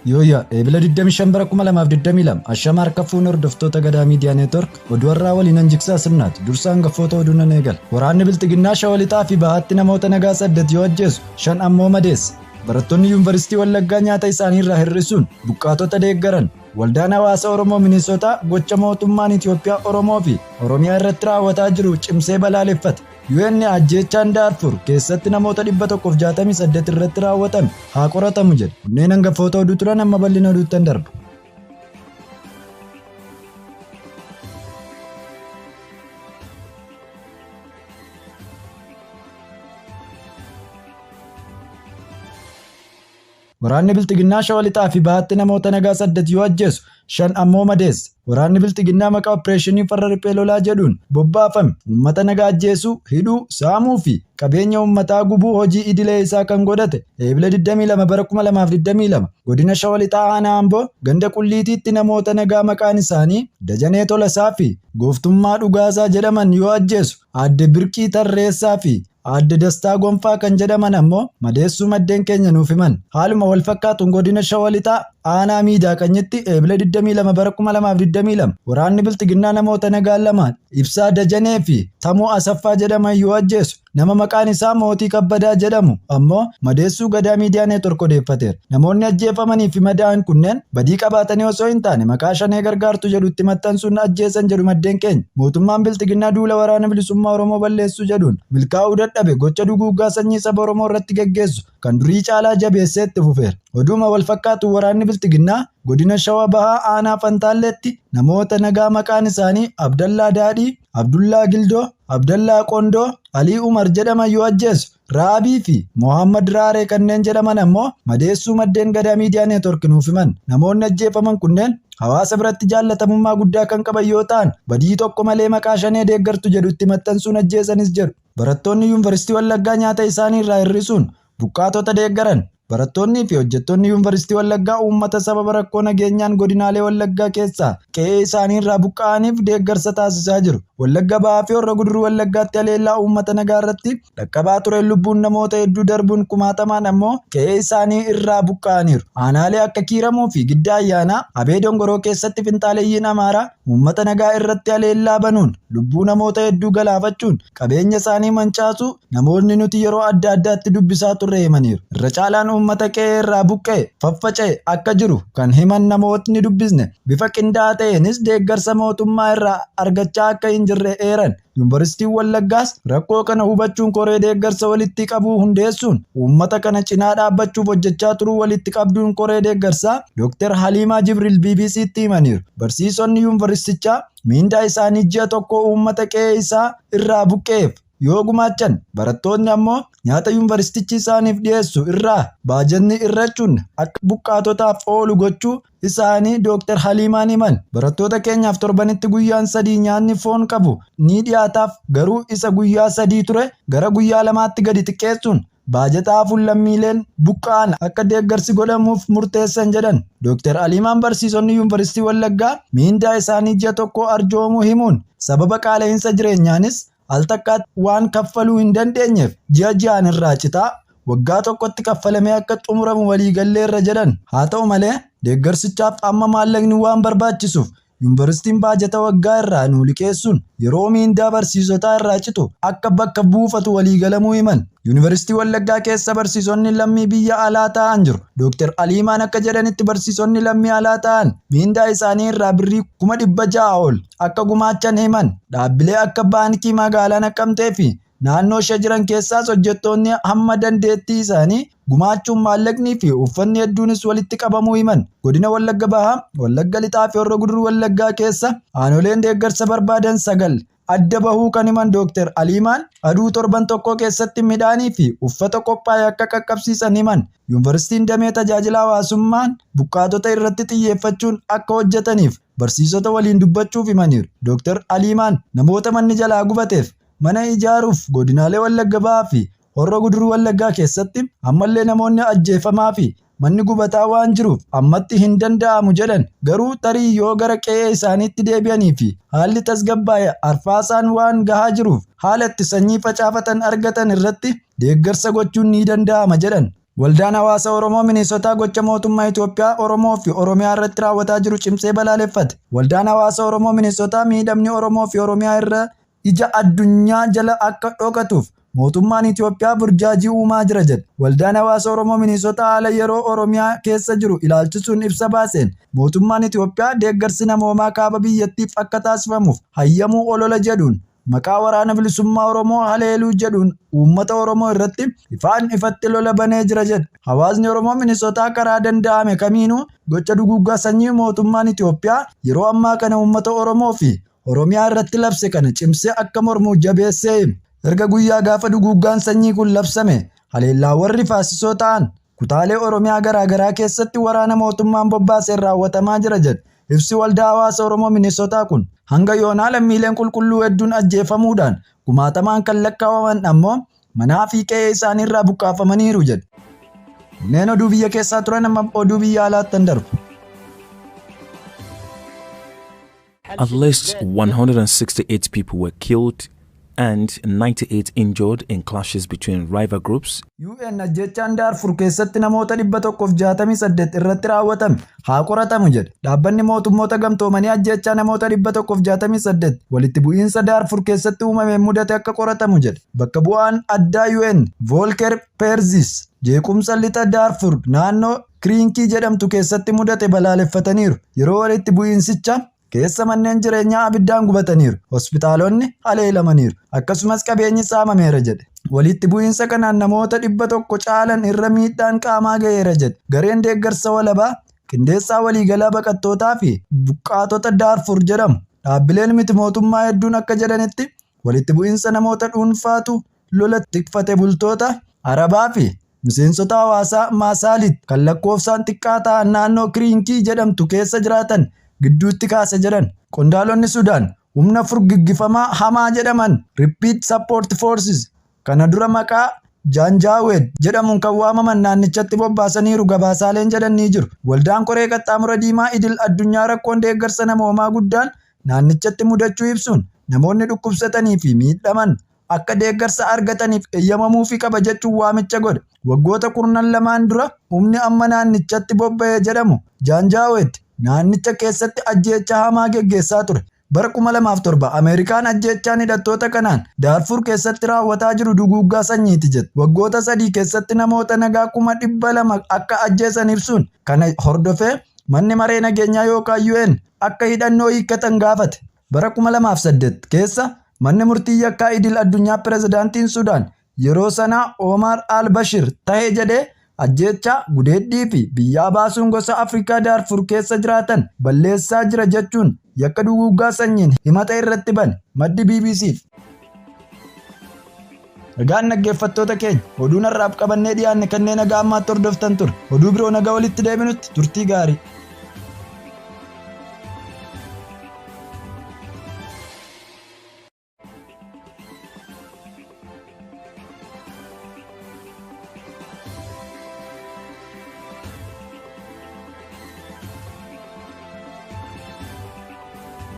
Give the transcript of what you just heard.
Yooyyaa Eebila 25 bara 2022 Ashama harka fuune hordoftoota Gadaa Miidiyaa Neetwork oduu har'aa waliin an Jigsaa Sirnaati. Dursa hangafoota oduu nan eegala. Waraanni Bilxiginnaa Shawa Lixaa fi Bahaatti namoota nagaa 8 yoo ajjeesu 5 ammoo madeesse. Barattoonni Yuunivarsiitii Wallaggaa nyaata isaanii irraa hir'isuun buqqaatota deeggaran. Waldaan Hawaasa Oromoo Minisootaa gocha mootummaan Itoophiyaa Oromoo fi Oromiyaa irratti raawwataa jiru cimsee balaaleffate. UN ajjeechaan Daarfur keessatti namoota 168 irratti raawwatame haa qoratamu jedhe. Kunneen hangafoota oduu turan amma bal'ina oduuttan darba. Waraanni Bilxiginnaa Shawa Lixaa fi Bahaatti namoota nagaa 8 yoo ajjeesu, 5 ammoo madeesse. Waraanni Bilxiginnaa maqaa Oppireeshinii farra riphee lolaa jedhuun bobbaafame uummata nagaa ajjeesuu, hidhuu, saamuu fi qabeenya uummataa gubuu hojii idilee isaa kan godhate Eebila 22 bara 2022 godina Shawa Lixaa aanaa Amboo ganda Qulliitiitti namoota nagaa maqaan isaanii Dajanee Tolasaa fi Gooftummaa Dhugaasaa jedhaman yoo ajjeesu, Aadde Birqii Tarreessaa fi Aadde Dastaa Gonfaa kan jedhaman ammoo madeessuu maddeen keenya nuuf himan. Haaluma wal fakkaatuun godina Shawa Lixaa aanaa Miidaa Qanyitti Eebila 22 bara 2022 waraanni Bilxiginnaa namoota nagaa lamaan Ibsaa Dajanee fi Tamuu Asaffaa jedhaman yoo ajjeesu nama maqaan isaa Mootii Kabbadaa jedhamu ammoo madeessuu Gadaa Miidiyaa Neetwork odeeffateera. Namoonni ajjeefamanii fi madaa'an kunneen badii qabaatanii osoo hin taane maqaa Shanee gargaartu jedhu itti maxxansuun ajjeesan jedhu maddeen keenya. Mootummaan Bilxiginnaa duula Waraana Bilisummaa Oromoo balleessuu jedhuun milkaa'uu dadhabe gocha duguuggaa sanyii saba Oromoo irratti geggeessu kan durii caalaa jabeessee itti fufeera. Oduuma wal fakkaatuun waraanni Bilxiginnaa godina Shawa Bahaa aanaa Fantaalleetti namoota nagaa maqaan isaanii Abdallaa Daadhii, Abdullaa Gildoo, Abdallaa Qondoo, Alii Umar jedhaman yoo ajjeesu, Raabii fi Mohaammad Raaree kanneen jedhaman ammoo madeessuu maddeen Gadaa Miidiyaa Neetwork nuuf himan. Namoonni ajjeefaman kunneen hawaasa biratti jaallatamummaa guddaa kan qaban yoo ta'an, badii tokko malee maqaa Shanee deeggartu jedhu itti maxxansuun ajjeesanis jedhu. Barattoonni Yuunvarsiitii Wallaggaa nyaata isaanii irraa hir'isuun buqqaatota deeggaran. Barattoonnii fi hojjettoonni Yuunvarsiitii Wallaggaa uummata sababa rakkoo nageenyaan godinaalee Wallaggaa keessaa qe'ee isaanii irraa buqqa'aniif deeggarsa taasisaa jiru. Wallagga Bahaa fi Horro Guduruu Wallaggaatti haleellaa uummata nagaa irratti dhaqqabaa tureen lubbuun namoota hedduu darbuun kumaatamaan ammoo qe'ee isaanii irraa buqqa'aniiru. Aanaalee akka Kiiramuu fi Giddaa Ayyaanaa, Abee Dongoroo keessatti finxaaleyyiin Amaaraa uummata nagaa irratti haleellaa banuun lubbuu namoota hedduu galaafachuun qabeenya isaanii mancaasuu namootni nuti yeroo adda addaatti dubbisaa turre himaniiru. Irra caalaan uummata qe'ee irraa buqqa'e, faffaca'e akka jiru kan himan namootni dubbisne bifa qindaa'aa ta'eenis deeggarsa mootummaa irraa argachaa akka hin jirre eeran. Yuunvarsiitiin Wallaggaas rakkoo kana hubachuun koree deeggarsa walitti qabuu hundeessuun uummata kana cinaa dhaabbachuuf hojjechaa turuu walitti qabduun koree deeggarsaa Dooktar Haliimaa Jibriil BBCtti himaniiru. Barsiisonni yuunvarsiitichaa miindaa isaanii ji'a tokkoo uummata qe'ee isaa irraa buqqa'eef yoo gumaachan, barattoonni ammoo nyaata yuunvarsiitichi isaaniif dhiyeessu irraa baajatni hir'achuun akka buqqaatotaaf oolu gochuu isaanii Dooktar Haliimaan himan. Barattoota keenyaaf torbanitti guyyaan sadii nyaanni foon qabu ni dhiyaataaf, garuu isa guyyaa sadii ture gara guyyaa lamaatti gadi xiqqeessuun baajata hafuun lammiileen buqqa'an akka deeggarsi godhamuuf murteessan jedhan. Dooktar Haliimaan barsiisonni Yuunvarsiitii Wallaggaa miindaa isaanii ji'a tokkoo arjoomuu himuun sababa qaala'insa jireenyaanis al takkaatti waan kaffaluu hin dandeenyeef ji'a ji'aan irraa citaa waggaa tokkotti kaffalamee akka xumuramu waliigalleerra jedhan. Haa ta'u malee deeggarsichaaf amma maallaqni waan barbaachisuuf yuunvarsiitiin baajata waggaa irraa nu liqeessuun yeroo miindaa barsiisotaa irraa citu akka bakka buufatu waliigalamuu himan. Yuunivarsiitii Wallaggaa keessa barsiisonni lammii biyya alaa ta'an jiru. Dooktar Haliimaan akka jedhanitti barsiisonni lammii alaa ta'an miindaa isaanii irraa birrii 600,000 ol akka gumaachan himan. Dhaabbilee akka baankii magaalaa Naqqamtee fi naannoo ishee jiran keessaas hojjettoonni hamma dandeettii isaanii gumaachuun maallaqnii fi uffanni hedduunis walitti qabamuu himan. Godina Wallagga Bahaa, Wallagga Lixaa fi Horro Guduruu Wallaggaa keessa aanoleen deeggarsa barbaadan 9 adda bahuu kan himan Dooktar Haliimaan aduu torban tokko keessatti midhaanii fi uffata qophaa'e akka qaqqabsiisan himan. Yuunvarsiitiin damee tajaajila hawaasummaan buqqaatota irratti xiyyeeffachuun akka hojjetaniif barsiisota waliin dubbachuuf himaniiru. Dooktar Haliimaan namoota manni jalaa gubateef mana ijaaruuf godinaalee Wallagga Bahaa fi Horro Guduruu Wallaggaa keessatti ammallee namoonni ajjeefamaa fi manni gubataa waan jiruuf ammatti hin danda'amu jedhan. Garuu tarii yoo gara qe'ee isaaniitti deebi'anii fi haalli tasgabbaa'e arfaasaan waan gahaa jiruuf haala itti sanyii facaafatan argatan irratti deeggarsa gochuun ni danda'ama jedhan. Waldaan hawaasa Oromoo Minisotaa gocha mootummaa Itoophiyaa Oromoo fi Oromiyaa irratti raawwataa jiru cimsee balaaleffate. Waldaan hawaasa Oromoo Minisotaa miidhamni Oromoo fi Oromiyaa irra ija addunyaa jala akka dhokatuuf mootummaan Itoophiyaa burjaajii uumaa jira jedhe. Waldaan hawaasa Oromoo Minisotaa haala yeroo Oromiyaa keessa jiru ilaalchisuun ibsa baaseen mootummaan Itoophiyaa deeggarsi namoomaa kaaba biyyattiif akka taasifamuuf hayyamuu olola jedhuun maqaa waraana bilisummaa Oromoo haleeluu jedhuun uummata Oromoo irratti ifaan ifatti lola banee jira jedhe. Hawaasni Oromoo Minisotaa karaa danda'ame kamiinuu gocha duguuggaa sanyii mootummaan Itoophiyaa yeroo ammaa kana uummata Oromoo fi Oromiyaa irratti labse kana cimsee akka mormu jabeessee hime. Erga guyyaa gaafa duguuggaan sanyii kun labsame haleellaawwan rifaasisoo ta'an kutaalee Oromiyaa garaagaraa keessatti waraana mootummaan bobbaaseen raawwatamaa jira jedhe. Ibsi waldaa hawaasa Oromoo Minisotaa kun hanga yoonaa lammiileen qulqulluu hedduun ajjeefamuudhaan kumaatamaan kan lakkaa'aman ammoo manaa fi qe'ee isaaniirraa buqqaafamaniiru jedhe. Kunneen oduu biyya keessaa turan amma oduu biyya alaatti darbu. At least 168 people were killed and 98 injured in clashes between rival groups. UN ajjechaan Daarfur keessatti namoota 168 irratti raawwatame haa qoratamu jedhe. Dhaabbanni mootummoota gamtoomanii ajjechaa namoota 168 walitti bu'iinsa Daarfur keessatti uumameen mudate akka qoratamu jedhe. Bakka bu'aan addaa UN Volker Perzis jeequmsa lixa Daarfur naannoo Kiriinkii jedhamtu keessatti mudate balaaleffataniiru. Yeroo walitti bu'iinsicha keessa manneen jireenyaa abiddaan gubataniiru. Hospitaalonni haleelamaniiru. Akkasumas qabeenyi saamameera jedhe. Walitti bu'iinsa kanaan namoota 100 caalan irra miidhaan qaamaa ga'eera jedhe. Gareen deeggarsa walabaa qindeessaa waliigalaa baqattootaa fi buqqaatota Daarfur jedhamu. Dhaabbileen miti mootummaa hedduun akka jedhanitti walitti bu'iinsa namoota dhuunfaatu lola tikfate bultoota Arabaa fi miseensota hawaasaa Maasaalit kan lakkoofsaan xiqqaa ta'an naannoo Kiriinkii jedhamtu keessa jiraatan gidduutti kaase jedhan. Qondaalonni Sudaan humna furgiggifamaa hamaa jedhaman Rapid Support Forces kana dura maqaa Jaanjaaweed jedhamuun kan waamaman naannichatti bobbaasaniiru gabaasaaleen jedhan ni jiru. Waldaan koree qaxxaamura diimaa idil addunyaa rakkoon deeggarsa namoomaa guddaan naannichatti mudachuu ibsuun namoonni dhukkubsatanii fi miidhaman akka deeggarsa argataniif eeyyamamuufii qaba jechuun waamicha godhe. Waggoota kurnan lamaan dura humni amma naannichatti bobba'e jedhamu Jaanjaaweed naannicha keessatti ajjeechaa hamaa geggeessaa ture. Bara 2007 Ameerikaan ajjeechaan hidhattoota kanaan Daarfur keessatti raawwataa jiru duguuggaa sanyiiti jette. Waggoota 3 keessatti namoota nagaa 200,000 akka ajjeesan ibsuun kana hordofee manni maree nageenyaa yookaan UN akka hidhannoo hiikkatan gaafate. Bara 2008 keessa manni murtii yakkaa idil addunyaa pirezidaantiin Sudaan yeroo sanaa Omar al-Bashir ta'e jedhee ajjeechaa gudeeddii fi biyyaa baasuun gosa Afrikaa Daarfur keessa jiraatan balleessaa jira jechuun yakka duguuggaa sanyiin himata irratti bane. Maddi BBC. Egaan dhaggeeffattoota keenya oduun har'aaf qabannee dhiyaanne kanneen nagaa ammaatti hordoftan ture. Oduu biroo nagaa walitti deebinutti turtii gaarii.